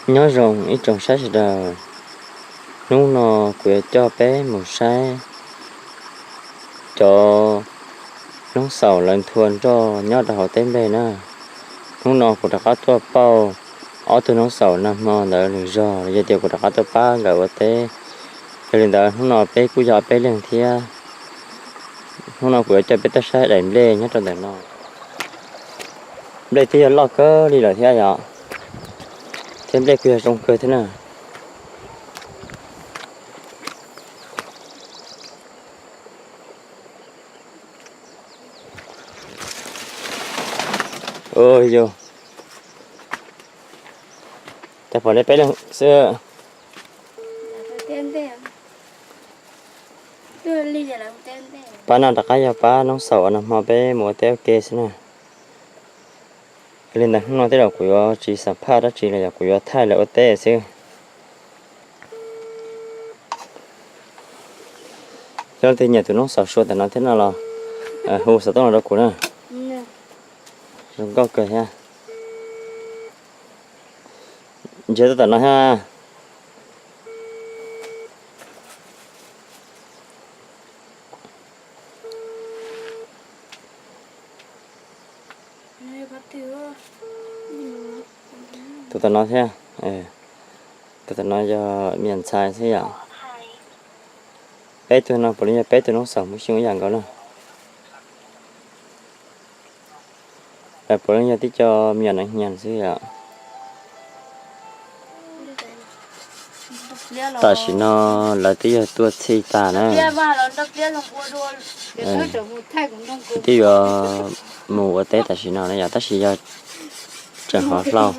Nyob zoo ib tsoom saib sawv daws, hnub no kuv yuav coj peb mus saib cov noob xaum lawv nthua nroj nyob rau hauv teb nplej na. Hnub no kuv rov qab tuaj pauj ob tug noob xaum nag hmo ntawd lwm zog, los yog tias kuv rov qab tuaj pab nkawd ua teb. Yog li ntawd hnub no peb kuj yog peb leeg thiab. Hnub no kuv yuav coj peb tuaj saib daim nplej nyob rau ntawm no. Nplej twb yog loj kawg li lawm thiab yom, thiab nplej kuj yog zoo kawg thiab na. Ua yog, cas pom nej peb leeg xwb. Pab no rov qab yog pab noob xaum uas nag hmo peb mus ua teb ua ke xwb na. Li ntawd hnub no tej zaum kuv yuav tsis xam phaj dab tsi los yog kuv yuav thaij lawv ua teb xwb. Yog leej twg nyiam tus noob xaum sua ntawm no thiab no los hu xov tooj los rau kuv na. Zoo nkauj kawg thiab. Ntsia tuaj tom no thiab. Tus tom no thiab. Tus tom no yog me nyuam ntxhais xwb yom. Peb tug no puav leej yog peb tug noob xaum hmoob xyooj ib yam nkaus na. Lawv puav leej yog tib co me nyuam neev hnyas xwb yom. Tam sim no lawv twb yog tuaj txhij tag na. Twb yuav mus ua teb tam sim no na yom, tab sis yog tseem hov hlau.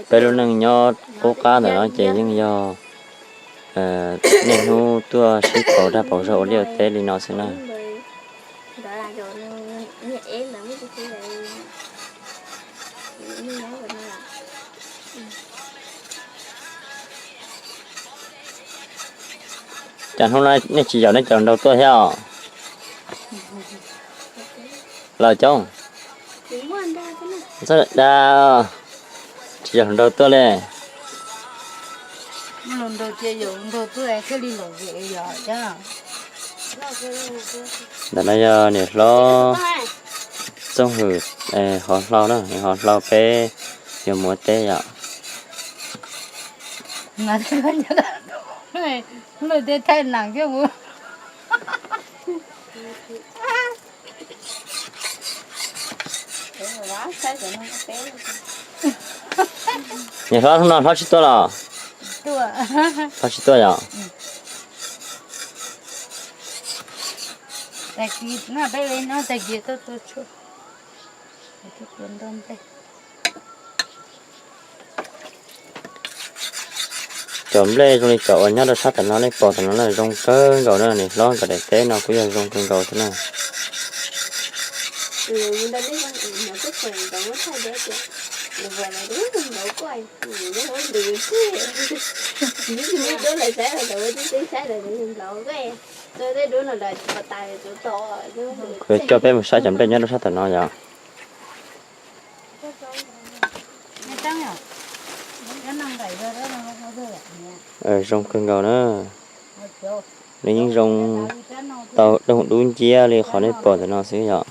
Peb lub neej nyob qub qab ntawm no ces yeej yog niaj hnub tuaj sib pauv dag pauv zog ua liaj ua teb li no xwb na. Cas hnub no nej tsis yaum nej cov hluas nraug tuaj thiab os? Los coob, tsis yaum hluas nraug tuaj li. Ntawm no yog niam hlob Txooj Hwm hov hlau na, hov hlau peb yuav mus ua teb yom. Niam hlob, hnub no hlob tsis tuaj los? Hlob tsis tuaj yom? Cov nplej zoo li cov uas nyob rau sab tom no nej pom tom no na zoo kawg nkaus na, niam hlob nkawd daim teb no kuj yog zoo kawg nkaus thiab na. Kuv yuav coj peb mus saib cov nplej nyob rau sab tom no yom. Zoo kawg nkaus na. Nws yeej zoo tau doog dub nciab li qhov nej pom ntawm no xwb yom.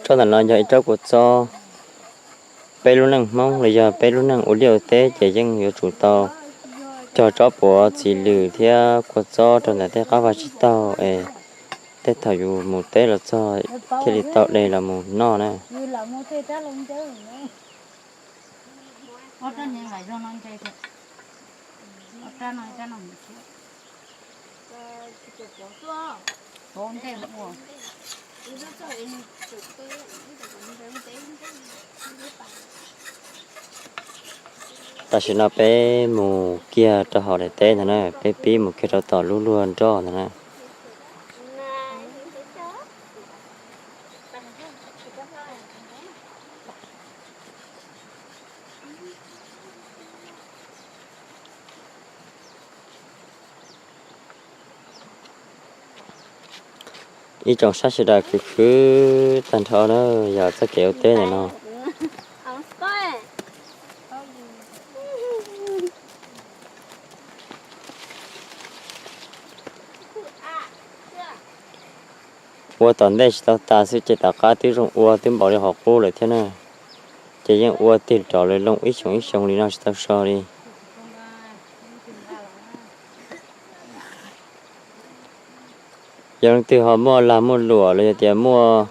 Tsob ntawm no yog ib tsob kua txob. Peb lub neej Hmoob los yog peb lub neej ua liaj ua teb ces yeej yuav tsum tau cog tsob puav txiv lws thiab kua txob rau ntawm tej qab vaj tsib taug es tej thaum yus mus teb los txog thiaj li tau de los mus noj na. Tam sim no peb mus kiag rau hauv daim teb ntag na, peb pib mus kiag rau tom lub luag nroj ntag na. Ib tsoom saib sawv daws, khwv khwv tag nrho na, yog txoj kev ua teb ntawm no. Ua tom ntej tsis tau tas xwb ces tom qab twb zoo ua twb npaum li qhov qub lawm thiab na. Ces yeej ua tig rov lawm loo ib xyoos ib xyoos li no tsis tau so li. Yog leej twg ho muaj lag muaj luam los yog tias muaj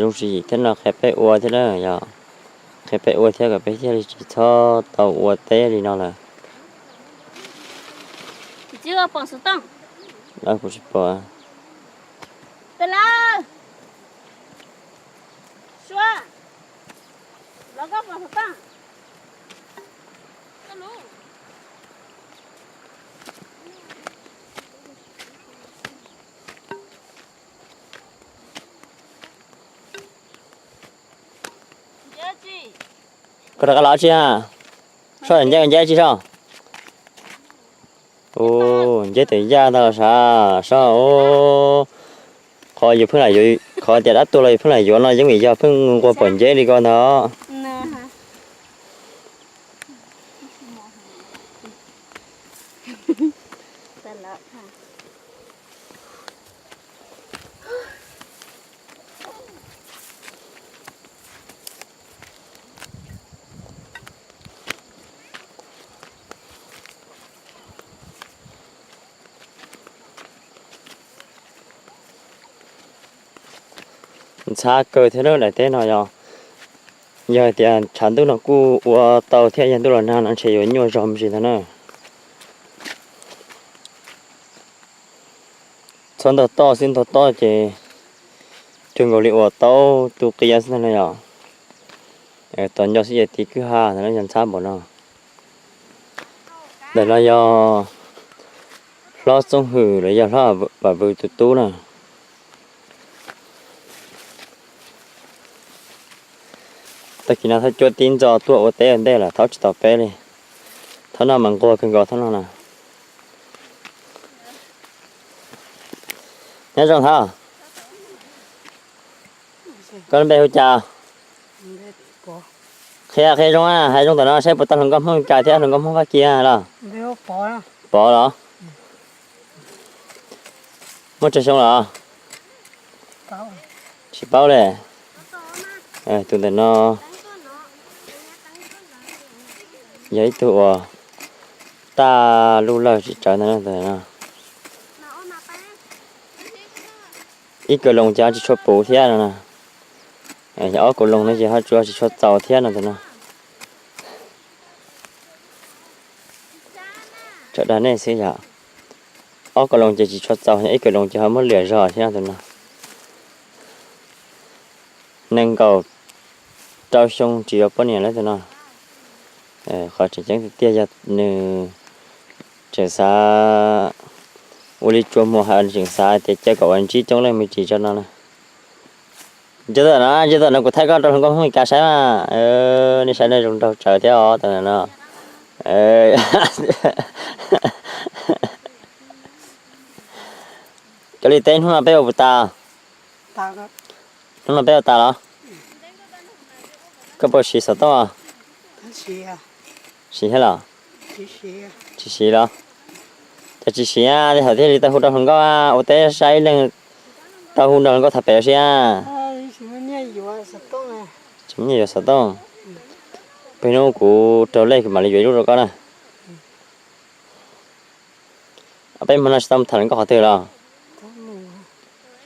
zoo tswv yim thiab no qhia peb ua thiab na, yog qhia peb ua thiab kom peb thiaj li tsis txhob tau ua teb li no lawm. Kuv tsis pom. Koj rov qab los tsi a? Soj nceb nceb tsi soj. Nceb tus yaj ntag los sav soj. Qhov yus pheej lam yuav, qhov tias dab tuag los yus pheej lam yuav no yeej vim yog pheej nquag pom nceb li ko ntag. Ntxhab kawg thiab lub daim teb no yog, yog tias tshav ntuj no kuj ua tau thiab, yog ntuj los nag no ntshe yuav nyuaj zog me ntsis ntag na. Txhob ntog toj xwb, ntog toj ces cuag nkaus li uas tau tu qia xwb ntag na yom. Tos nco xwb ces tiv kwj ha ntag na, yog ntxhab npaum no. Ntawm no yog hlob Txooj Hwm los yog hlob Vam Vws tus tub na. Tag kis no Thaub cuab tib ntxo tuaj ua teb ua ntej lawm, Thaub tsis tau peb li. Thaub no mas nquag kawg nkaus Thaub no na. Nyob zoo Thaub. Koj lub npe hu cas? Qhia qhia zoo, hais zoo ntawm no saib puas tau hluas nkauj Hmoob Meskas thiab hluas nkauj Hmoob Fab Kis los? Pov los? Muaj tsawg xyoo los? Tsis paub li. Tus ntawm no yog ib tug uas taj lub lawg tsis tsawv ntawm no. Ib kaus loo ces ho tsis tshua puv thiab no. Yog ob kaus loo no ces ho tsis tshua txaus thiab no ntag no. Tso dag nej xwb yom. Ob kaus loo ces tsis tshua txaus, ib kaus loo ces ho muab liam zog thiab ntag no. Nees nkaum rau xyoo tsis yuav poj niam lawm ntag no. Qhov tseem ceeb tiag tiag yog nws tseem xav ua li tsuas muag hais, nws tseem xav tias caw kom uas ntsib coob leej me ris tso no na. Nco tom no, nco tom no kuv thaij koj rau hluas nkauj Hmoob Meskas saib mas. Nej saib nej zoo nraug tsawv thiab os tam no. Cov li teb hnub no peb ua puas tas? Hnub no peb ua tas los? Koj puas siv xov tooj? Siv thiab los? Tsis siv los? Ces tsis siv, tej zaum thiaj li tau hu rau hluas nkauj ua teb saib ib leeg, tau hu nrog hluas nkauj tham pem si a. Tsis muaj nyiaj yuav xov tooj. Peb hnub kuv raug lej kuv mam li yuav ib lub rau koj na. Peb hmo no tsis tau mus tham hluas nkauj qhov twg los?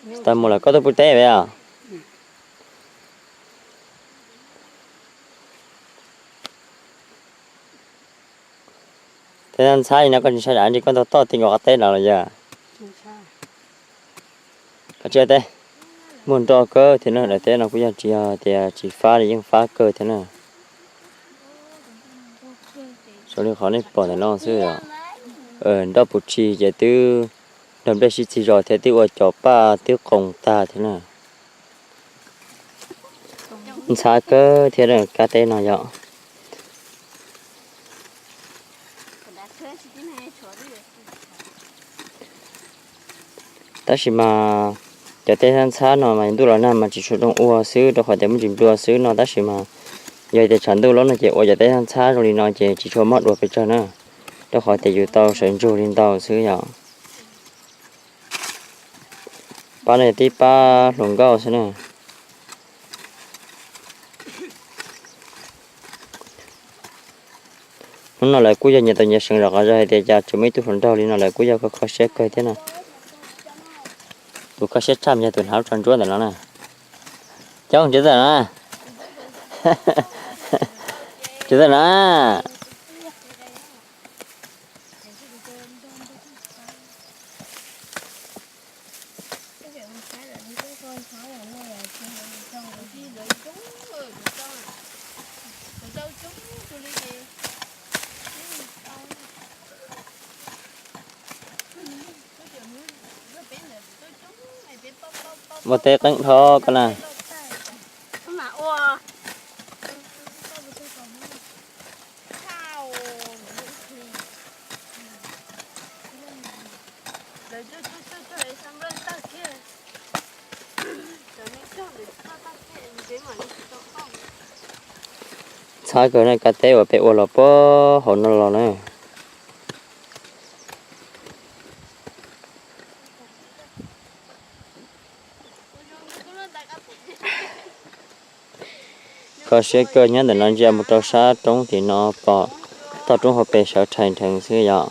Tsis tau mus los koj tuaj pub teb peb os. Tej ntxhab li no koj tsis ntshai dab tsi, koj ntog toj ti nkaus qab teb no los yog? Koj tsis teb, muaj nroj kawg thiab na, daim teb no kuj yog tsis yog tias tsis fab li, yeej fab kawg thiab na. Zoo li qhov nej pom ntawm no xwb os. Nroj puv tshis ces twb nrog nplej sib txig zos thiab twb ua cov paj twb qoos tag thiab na. Ntxhab kawg thiab kab teb no yom. Tab sis mas cov teb ntxhab no mas ntuj los nag mas tsis tshua zoo ua xwb, rau qhov tias muaj ntsis nplua xwb no, tab sis mas yog tias tshav ntuj los no ces ua cov teb ntxhab zoo li no ces tsis tshua mob dua pes tsawg na, rau qhov tias yus tau sawv ntsug li ntau xwb yom. Pab no yog tib pab hluas nkauj xwb na. Hnub no lawv kuj yog nyias tau nyias seev zom qab zog hais tias cas tseem muaj ib tug hluas nraug li no, lawv kuj yog kho kho siab kawg thiab no. Tus kho siab tshaj yog tus hnav lub tsho ntsuab ntawm no na. Coob, tsis txawj na. Tsis txawj na. Muaj teb qeeb dhau koj na. Ntxhab kawg na, kab teb uas peb ua los puag hauv no los na. Kho siab kawg, nyob ntawm no ntsia mus rau sab roob tim no pom toj roob hauv pes sawv rhais nrheev xwb yom.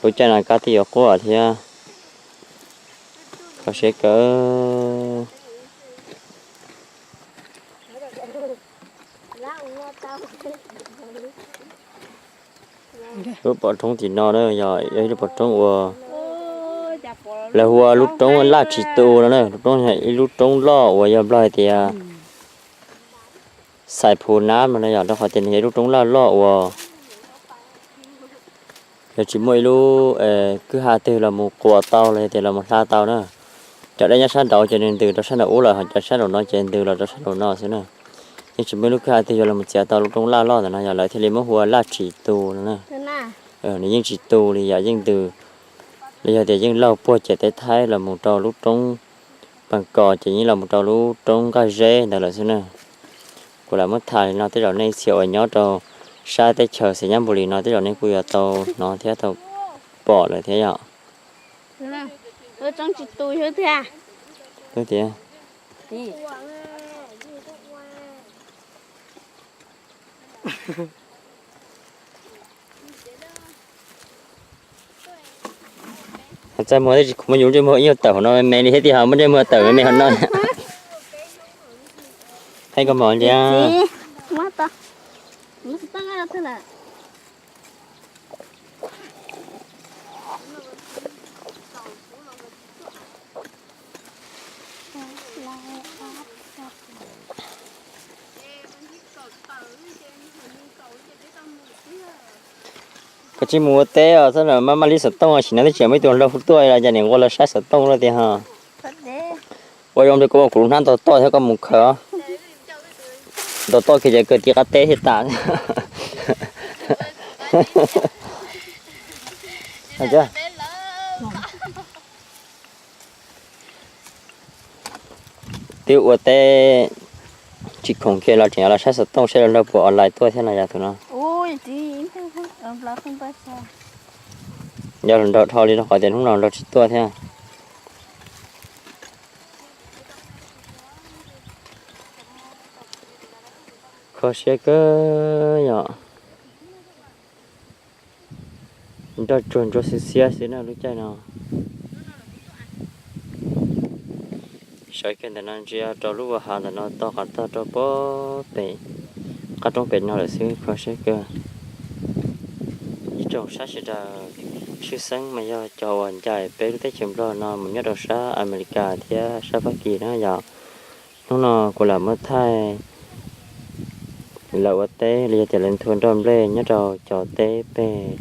Lub caij no kab twb yuav quaj thiab. Kho siab kawg. Lub pov roob tim no na yog ib lub pov roob uas lawv hu ua lub roob Laj Tsis Tu no na. Lub roob, ib lub roob loj uas yog Nplog hais tias Xais Phu Nab no na yom, rau qhov tias nws yog ib lub roob laj loj uas yog tsis muaj ib lub kwj ha twg los mus quas tau los yog tias los mus hla tau na. Cov dej nyob sab nraud ces nws ntws rau sab nraum ub lawm, ho cov sab nraum no ces ntws los rau sab nraum no xwb na. Yeej tsis muaj ib lub kwj ha twg yuav los mus txiav tau lub roob laj loj ntawm no, yog lawv thiaj li muab hu ua Laj Tsis Tu no na. Nws yeej tsis tu li, yog yeej ntws, los yog tias yeej laug puag ciam teb Thaib los mus rau lub roob Paj Kos ces yeej los mus rau lub roob Nqaj Zeb ntawd lawm xwb na. Kuv lam muab tham li no, tej zaum nej txhia uas nyob rau sab teb chaws Xais Nyab Npus Lis no tej zaum nej kuj yuav tau hnov thiab tau pom lawm thiab yom. Tias ho txaj muag tsis khoom muaj yus ntsej muag ib nyuag tawm hauv no me me li thiab tias ho muaj ntsej muag tawm me me hauv no. Hais koj mom ntsia. Koj tsis mus ua teb os, maj maj li xov tooj, sim no twb tseem muaj ib tug hluas nraug tuaj los cas nim nqua los saib xov tooj lawm tiag ho. Ua zoo rau kuv, kuv lub hnab ntaus toj thiab koj mus khaws os. Ntaus toj kiag ces kawg tib qab teb thiaj tas. Twb ua teb tsis khoom kiag los tseem yuav los saib xov tooj seb hluas nraug puas online tuaj thiab no yog tus no. Yog hluas nraug dhau li rau qhov tias hnub no hluas nraug tsis tuaj thiab. Kho siab kawg yom. Nroj tsuag ntsuag xiab xiab xwb na lub caij no. Sawv kiag ntawm no ntsia rau lub vaj hav ntawm no tog qhov tog rau puag pem qab roob pem no lawm xwb, kho siab kawg. Ib tsoom saib sawv daws, tshwj xeeb mas yog cov uas ncaim peb lub teb chaws Nplog no mus nyob rau sab Amelikas thiab sab Fab Kis na yom. Hnub no kuv lam muab thaij lawv ua teb los yog tias lawv nthua nroj nplej nyob rau cov teb pem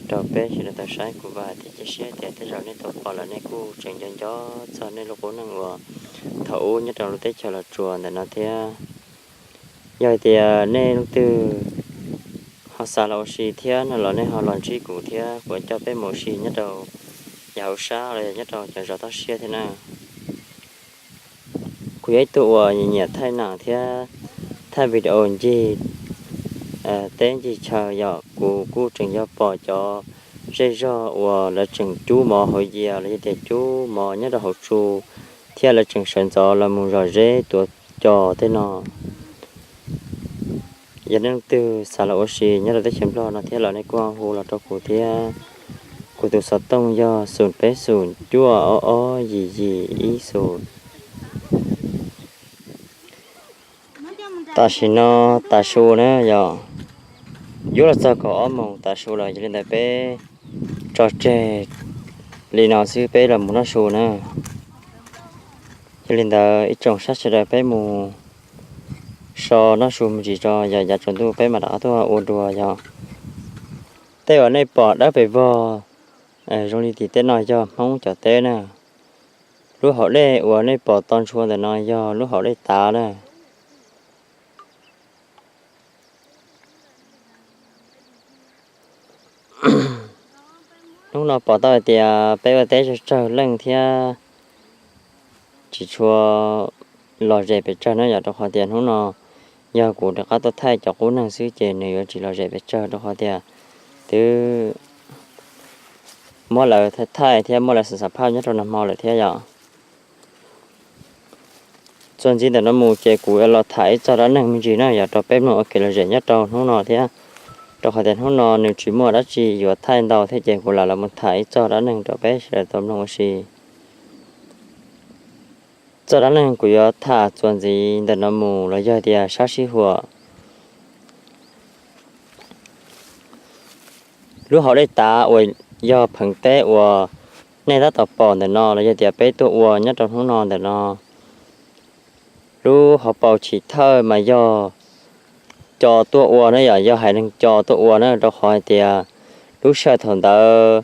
rau peb sawv daws tau saib. Kuv vam thiab cia siab tias tej zaum nej tau pom lawm nej kuj tseem nco nco txog nej lub qub neej uas thaum ub nyob rau lub teb chaws Los Tsuas ntawm no thiab. Yog hais tias nej leej twg ho xav los ua si thiab no los nej ho los ntsib kuv thiab kuv coj peb mus ua si nyob rau yav hauv sab los yog nyob rau cov zos toj siab thiab na. Kuv yog ib tug uas nyiam thaij nam thiab thaij video ncig teb ncig chaw yom, kuv kuj tseem yog pom cov zej zog uas lawv tseem cub mov hauv yias los yog tias cub mov nyob rau hauv tsu thiab lawv tseem sawv ntxov los mus zom zeb tuav cos tej no. Yog nej leej twg xav los ua si nyob rau teb chaws Nplog no thiab los nej kuj hu los rau kuv thiab. Kuv tus xov tooj yog xoom peb xoom cuaj ob ob yim yim ib xoom. Tam sim no tav su na yog yuav los txog kaum ob moos tav su lawm, yog li ntawd peb tso tseg li no xwb peb los mus noj su na. Yog li ntawd ib tsoom saib sawv daws peb mus so noj su me ntsis tso yog yav tsaus ntuj peb mam rov qab tuaj ua dua yog. Tej uas nej pom dawb pes vog zoo li tim teb no yog Hmoob cov teb na. Lub hauv dej uas nej pom to ntshua ntawm no yog lub hauv dej tav na. Hnub no pom tau hais tias peb ua teb tsawg tsawg leej thiab tsis tshua lom zem pes tsawg na yom, rau qhov tias hnub no yog kuv rov qab tuaj thaij cov qub neeg xwb ces nws yuav tsis lom zem pes tsawg rau qhov tias twb muab lawv thaij thaij thiab muab lawv xam xam phaj nyob rau nag hmo lawm thiab yom. Txuas ntxiv ntawm no mus ces kuv los tham ib txog dab neeg me ntsis na yog rau peb mloog ua kev lom zem nyob rau hnub no thiab, rau qhov tias hnub no nws tsis muaj dab tsi yuav thaij ntau thiab ces kuv lam los mus tham ib txog dab neeg rau peb sawv daws tau mloog ua si. Txog dab neeg kuv yuav tham txuas ntxiv ntawm no mus los yog tias sab sij huam lub hauv dej tav uas yog pheev teb uas nej tab tom pom ntawm no los yog tias peb tuaj ua nyob rau hnub no ntawm no. Lub hauv paus chim thawj mas yog co tuaj ua na yom, yog haiv neeg co tuaj ua na rau qhov hais tias lub sij hawm thaum ntawd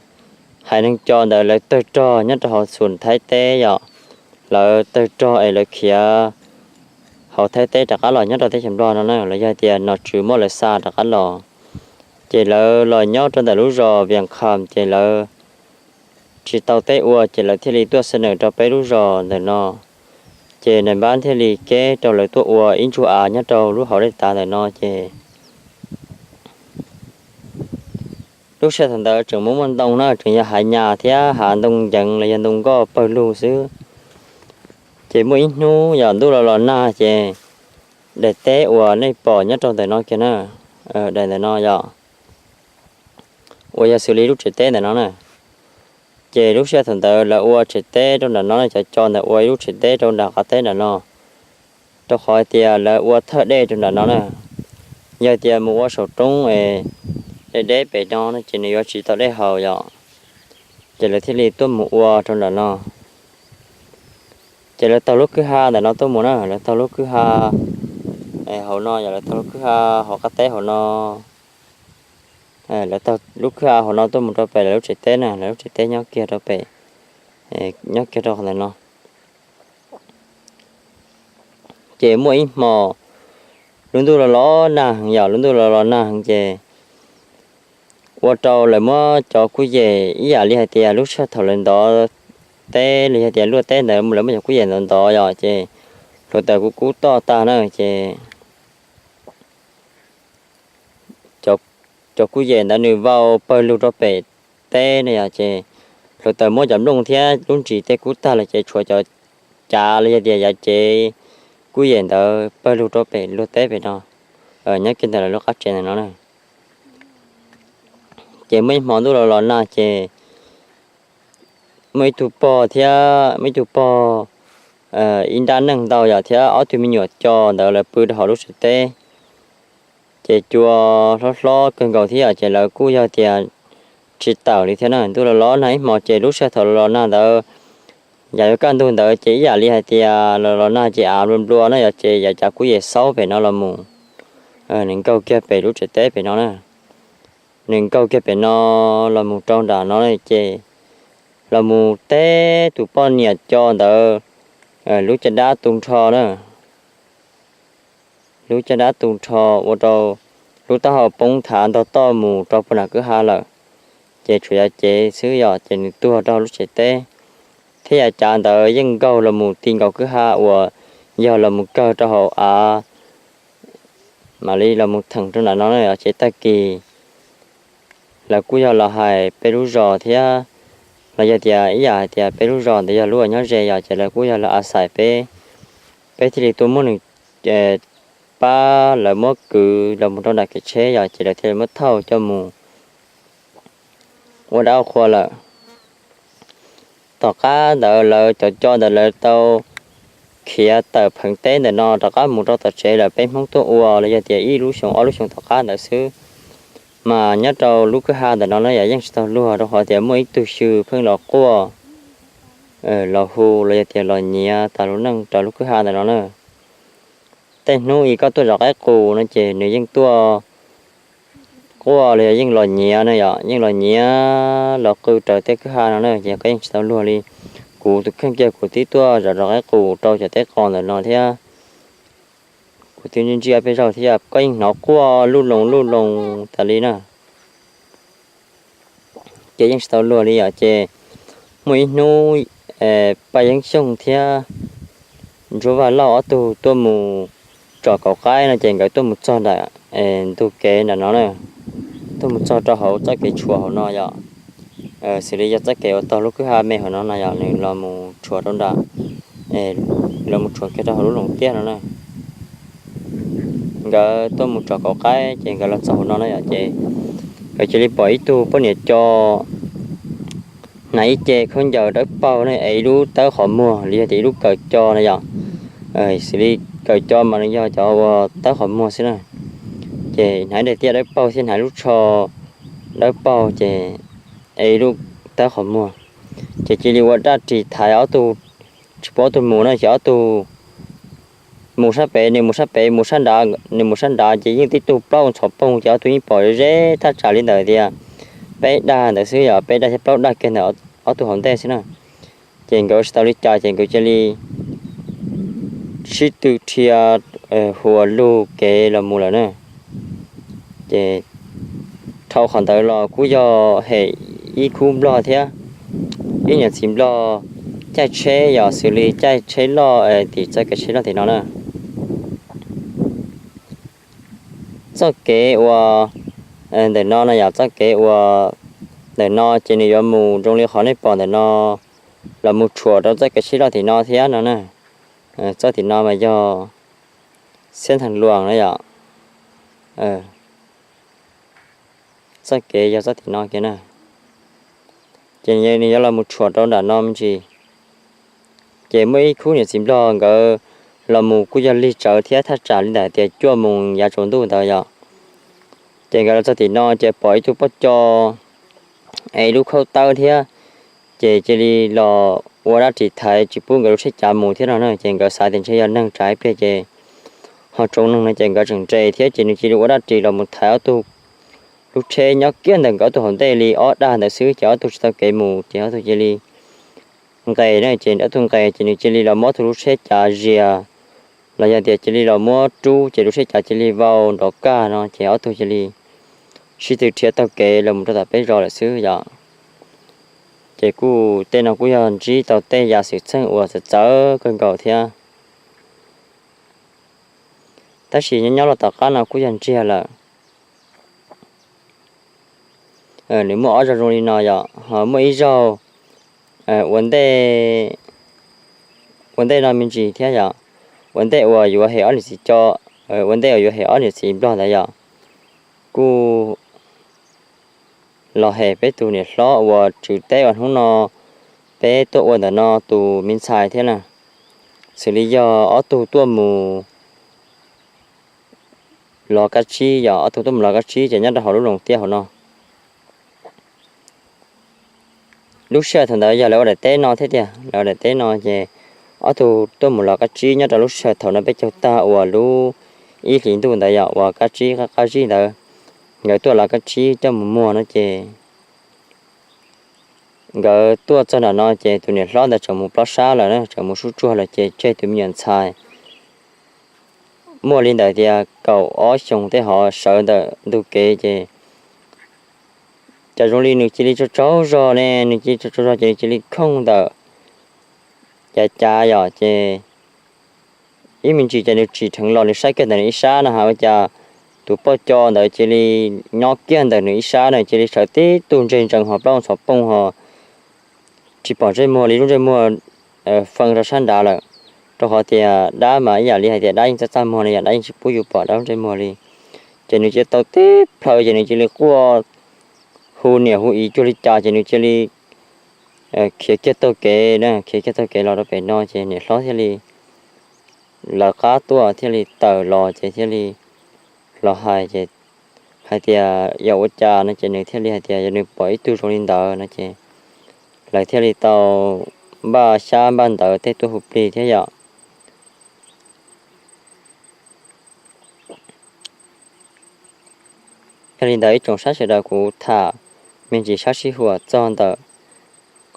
haiv neeg co ntawd lawv tawg rog nyob rau hauv txhum Thaib teb yom, lawv tawg rog es lawv khiav hauv Thaib teb rov qab los nyob rau teb chaws Nplog no na los yog tias nom tswv muab lawv xa rov qab los. Ces lawv los nyob rau ntawm lub zos Vias Kham ces lawv tsis tau teb ua ces lawv thiaj li tuaj xeeb nawm rau peb lub zos ntawm no. Ces nais npab thiaj li keb rau lawv tuaj ua ib ntsuag av nyob rau lub hauv dej tav ntawm no ces lub sij hawm thaum ntawd tseem muaj muaj ntoo na, tseem yog hav nyas thiab hav ntoo nceev los yog ntoo nkoj pawg lug xwb. Ces muaj ib hnub yog ntuj los los nag ces daim teb uas nej pom nyob rau ntawm no kiag na, daim ntawm no yog uas yog xws li lub tsev teb ntawm no na. Ces lub sij hawm thaum ntawd lawv ua tsev teb rau nram no na, cov co ntawd ua ib lub tsev teb rau nram qab teb nram no, rau qhov hais tias lawv ua thawj dej rau nram no na. Yog tias mus ua saum roob es deb deb pem no no ces nws yuav tsis tau dej haus yom, ces lawv thiaj li tuaj mus ua rau nram no. Ces lawv taug lub kwj ha ntawm no tuaj mus na, lawv taug lub kwj ha hauv no yog lawv taug lub kwj ha hauv qab teb hauv no. Lawv taug lub kwj ha hauv no tuaj mus rau pem lawv lub tsev teb na, lawv lub tsev teb nyob kiag rau pem, nyob kiag rau qhov ntawm no. Ces muaj ib hmo lub ntuj los los nag heev yom, lub ntuj los los nag heev ces ua rau lawv muab cov kuj yem ib yam li hais tias lub sij hawm thaum lawv ntov teb los yog tias luaj teb ntawd lawv muab cov kuj yem ntov ntov yom, ces hluav taws kub kub toj tag na ces cov kuj yem ntawd nws vau pawg lug rau pem teb ne yom, ces hluav taws muab cov nplooj thiab lub ntsis tej kub tag lawm ces tshuav cov cav los yog tias yav cev kuj yem ntawd pawg lug rau pem luag teb pem no, nyob kiag ntawm lawv lub qab tsev ntawm no na. Ces muaj ib hmo ntuj los los nag ces muaj ib tug pog thiab muaj ib tug pog, ib nrab neeg ntau yom, thiab ob tug me nyuam co ntawd lawv pw rau hauv lub tsev teb. Ces cua hlob hlob kawg nkaus thiab yom, ces lawv kuj yog tias tsis tawm li thiab na. Ntuj los los nag ib hmo ces lub sij hawm thaum los los nag ntawd, yam yuav kaj ntug ntawd ces ib yam li hais tias los los nag ces av nplua nplua na yom, ces yav cav kuj yem xaub pem no los mus, nws nkaug kiag pem lub tsev teb pem no na. Nws nkaug kiag pem no los mus rau nram no ces los mus teb tus poj niam co ntawd lub caj dab tu nrho na. lub caj dab tu nrho ua rau lub taub hau poob thav ntog toj mus rau puag nram kwj ha lawm. Ces tshuav yav cev xwb yom, ces nws tuag rau lub tsev teb. Thiab yav cav ntawd yeej nkaug los mus ti nkaus kwj ha uas yog los mus kawg rau hauv av, mam li los mus theem rau nram no na yom. Ces tag kis lawv kuj yog los hais peb lub zos thiab, los yog tias ib yam hais tias peb lub zos ntawd yog lub uas nyob ze yom, ces lawv kuj yog los a xais peb, peb thiaj li tuaj muab nws pab, lawv muab kwv los mus rau nram kev tsheb yom, ces lawv thiaj li muab thauj coj mus ua dab ua qhua lawm. Tom qab ntawd lawv cov co ntawd lawv tau khiav tawm pheev teb ntawm no rov qab mus rau tom tsev lawm, peb Hmoob tuaj ua los yog tias ib lub xyoo ob lub xyoo tom qab ntawd xwb. Mas nyob rau lub kwj ha ntawm no na yom, yeej tsis tau luag rau qhov tias muaj ib tug xyw pheej los quaj, los hu los yog tias los nyiav tas lub neej rau lub kwj ha ntawm no na. Tej hnub ib koj tuaj zov qaib qus no ces nws yeej tuaj quaj los yog yeej los nyiav na yom, yeej los nyiav los qw raws tej kwj ha no na, ces koj yeej tsis tau luag li. Kuv tus kheej kiag kuv twb tuaj zov zov qaib qus rau cov teb qos ntawm no thiab, kuv twb ntsia ntsia peb zaug thiab koj yeej hnov quaj luj loos luj loos tas li na. Ces yeej tsis tau luag li yom, ces muaj ib hnub Paj Yeeb Xyooj thiab Ntsuab Vaj Lauj ob tug tuaj mus tsom kaum qaib no ces nkawd tuaj mus txog nram ntug kev nram no na, tuaj mus txog rau hauv txoj kev tshuam hauv no yom. Xws li yog txoj kev uas taug lub kwj ha me hauv no no yom, nws los mus tshuam rau nram, los mus tshuam kiag rau hauv lub loos tiaj no na. Nkawd tuaj mus tsom kaum qaib ces nkawd los txog hauv no na yom, ces nkawd cia li pom ib tug poj niam co hnav ib ce khaub ncaws dawb paug na, es ib lub tawb qhov muag los yog tias ib lub kawm co na yom. Xws li kawm co mas nws yog cov uas tawb qhov muag xwb na. Ces hnav ib daim tiaj dawb paug thiab hnav lub tsho dawb paug ces es ib lub tawb qhov muag. Ces cia li ua dab ris thaiv ob tug, tsis pub ob tug mus na, ces ob tug mus sab pem, nws mus sab pem, mus sab nrad, nws mus sab nrad, ces yeej tib tug plaub ntxhov poog, ces ob tug yeej pom ze thaj tsam li ntawd tias peb dag ntawd xwb yom, peb dag thiab plaub dag kiag ntawm ob tug hauv ntej xwb na. Ces nkawd tsis tau li cas ces nkawd cia li sib tw dhia hua lug kev los mus lawm na. Ces dhau qhov ntawd los kuj yog hem ib khub nplog thiab ib niam txiv nplog caij tsheb yom, xws li caij tsheb loj tim txoj kev tsheb loj tim no na. Txoj kev uas ntawm no no yom, txoj kev uas ntawm no ces nws yuav mus zoo li qhov nej pom ntawm no los mus tshuam rau txoj kev tsheb loj tim no thiab no na. Txoj tim no mas yog Xeeb Theej Luas na yom. Txoj kev yog txoj tim no kiag na. Ces nws yuav los mus tshuam rau nram no me ntsis. Ces muaj ib khub niam txiv nplog nkawd los mus kuj yog lig tsawv thiab thaj tsam li ntawm tias cuaj moos yav tsaus ntuj ntawd yom. Ces nkawd los txog tim no ces pom ib tug poj co es ib lub khaub tawb thiab, ces cia li los ua dab ris thaiv tsis pub nkawd lub tsheb cav mus thiab no na. Ces nkawd xav tias ntshe yog neeg tsam ib pliag ces ho tsoo neeg no ces nkawd tseem nres thiab, ces nws cia li ua dab ris los mus thaiv ob tug lub tsheb nyob kiag ntawm nkawd ob tug hauv ntej li ob dag ntawd xwb, ces ob tug tsis tau kev mus ces ob tug cia li nqes na, ces ob tug nqes ces nws cia li los muab ob tug lub tsheb cav zias, los yog tias cia li los muab rub ces lub tsheb cav cia li vau nrov kaj no, ces ob tug cia li sib tw dhia taug kev los mus rau tom peb zos lawm xwb yom. Ces kuj tej no kuj yog ntsib tau tej yam xwm txheej uas txawv txawv kawg nkaus thiab. Tab sis nyob nyob los tom qab no kuj yog ntsiag lawm. Nws muaj ob zaug zoo li no yom, ho muaj ib zaug ua ntej, ua ntej no me ntsis thiab yom, ua ntej uas yuav hem ob niam txiv co, ua ntej uas yuav hem ob niam txiv nplog ntawd yom, kuj los hem peb tus niam hlob uas tswv teb uas hnub no peb tuaj ua ntawm no tus me ntxhais thiab na. Xws li yog ob tug tuaj mus lov kab tsib yom, ob tug tuaj mus lov kab tsib ces nyob rau hauv lub loos tiaj hauv no. Lub sij hawm thaum ntawd yog lawv ua daim teb no thiab tiag, lawv ua daim teb no ces ob tug tuaj mus lov kab tsib nyob rau lub sij hawm thaum no peb caug tag uas lub ib hlis ntuj ntawd yom, uas kab tsib qab qab zib ntawd, nkawd tuaj lov kab tsib coj mus muag no ces nkawd tuaj txog nram no ces tus niam hlob ntawd tseem mus plob sab lawm na, tseem mus sub tsuag lawm ces tseg tus me nyuam ntxhais muaj li ntawm tias kaum ob xyoos tej ho sawv ntawm ntug kev ces cas zoo li nws cia li tsaug tsaug zog ne, nws cia li tsaug tsaug zog ces nws cia li khooj ntawm yav cav yom, ces ib me ntsis ces nws tsim dheev los nws saib kiag ntawm nws ib sab no ha, ua cas tus poj co ntawd cia li nyob kiag ntawm nws ib sab na, cia li sawv tib tug ntseg ntsees ho plaub hau txhov pooj ho tsis pom ntsej muag li, lub ntsej muag fee rau sab nrad lawm. Rau qhov tias dab mas ib yam li hais tias dab yeej txaj txaj muag no yom, dab yeej tsis pub yus pom dab lub ntsej muag li. Ces nws cia li tau tib plhaw ces nws cia li quaj hu niam hu txiv cuag li cas ces nws cia li khiav kiag taug kev na, khiav kiag taug kev los rau pem no ces niam hlob thiaj li lawv qab tuaj thiaj li tawm los ces thiaj li los hais ces hais tias yog ua cas no ces nws thiaj li hais tias yog nws pom ib tug zoo li ntawd no ces lawv thiaj li tau npaj xyab npaj ntawv tej tuaj hu plig thiab yom. Yog li ntawd ib tsoom saib sawv daws, kuv tham me ntsis sab sij huam txog ntawm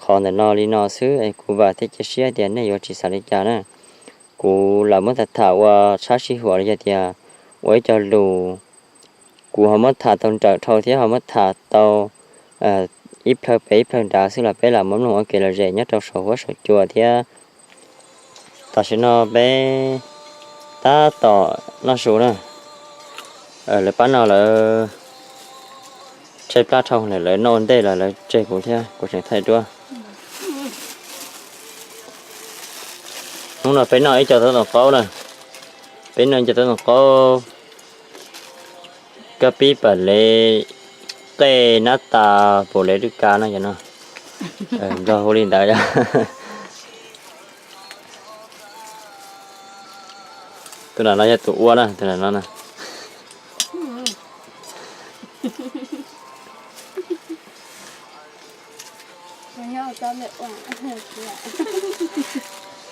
qhov ntawm no li no xwb es kuv vam thiab cia siab tias nej yuav tsis xav li cas na. Kuv lam muab tham tham ua sab sij huam los yog tias ua ib co lus, kuv ho muab tham tau nrawm dhau thiab ho muab tham tau ib plhaw pem ib plhaw nrad xwb los peb lam muab mloog ua kev lom zem nyob rau saum huab saum cua thiab. Tam sim no peb tab tom noj su na, lawv pab no lawv tshaib plab dhau lawm, lawv noj ua ntej los lawv tseg kuv thiab kuv tseem thaij duab. Hnub no peb noj ib co taub ntoo qaub na, peb noj ib co taub ntoo qaub, kab pib pam lev, qej nab tas, pam lev dub ka no yom no, nplog hu li ntawd yom. Tus nram no yog tus ua na, tus nram no na.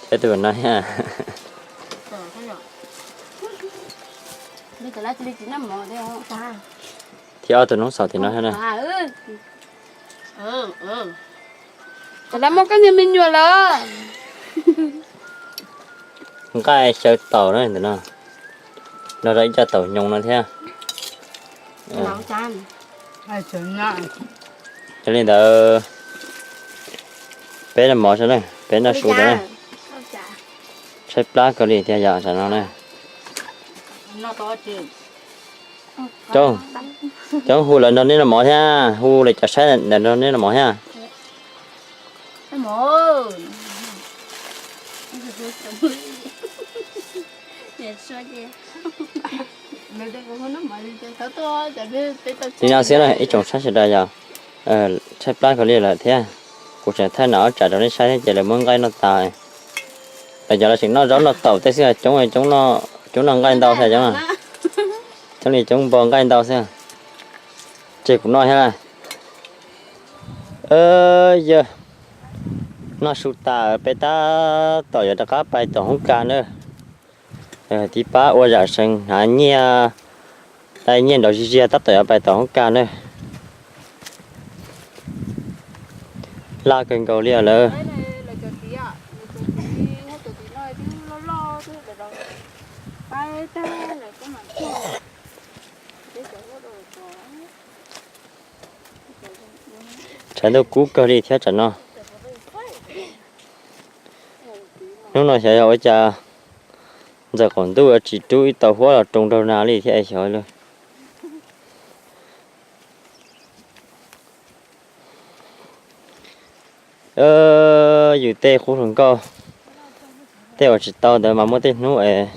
Thiab tus no thiab. Thiab ob tus noob xaus tim no thiab na. Lawv muaj koj niag me nyuam lawm. Nqaij xyaw taum na ntawm no, nrog rau ib co taum nyoos no thiab. Yog li ntawd, peb noj mov tso na, peb noj su tso na. Tshaib plab kawg li thiab yom tam no na. Coob, coob hu lawv nrog nej noj mov thiab, hu lawv cov saib ntawd nrog nej noj mov thiab. Li no xwb na ib tsoom saib sawv daws yom, tshaib plab kawg li lawm thiab. Kuv tseem thaij no ob tsam rau nej saib thiab ces lawv muab nqaij noj tas. Lawv cov lawv tseem noj zaub noj taum tej xwb, coob, coob noj nqaij ntau thiab coob, coob li coob npo nqaij ntau xwb. Tseg kuv noj thiab. Yog noj su tas peb tab tom yuav rov qab pais tom hoob kas na. Tib pab ua zam seev hnav nyiaj, nyiaj nrov zig ziag tab tom yuav pais tom hoob kas na. Laj kawg nkaus li lawm. Tshav ntuj kub kawg li thiab tsam no. Hnub no xyov yog ua cas ntxawm qaum ntuj tsis rub ib tau huab los roos nraug nag li thiab es xyov li. Yus tej qub hluas nkauj, tej uas tsis tau ntawd mas muaj tej hnub es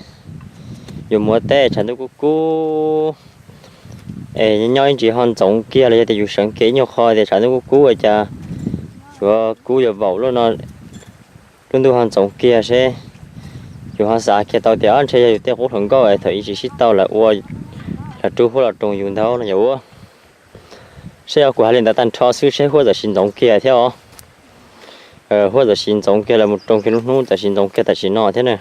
yus mus ua teb tshav ntuj kub kub es nyob ib ntsis ho ntxoov kiag los yog tias yus seev kiag ib nyuag qho tias tshav ntuj kub kub ua cas yuav kub yuav vaum lub no, lub ntuj ho ntxoov kiag seb yus ho xav kiag tau tias ntshe yog yus tej qub hluas nkauj es thaum ub tsis sib tau lawv ua, lawv rub huab los roos yus ntag no yom. Seb yog kuv hais li ntawd tag nrho xwb seb huab txawm sis ntxoov kiag thiab os. Huab txawm sis ntxoov kiag lawv mus roos kiag lub hnub txawm sis ntxoov kiag tam sim no thiab na.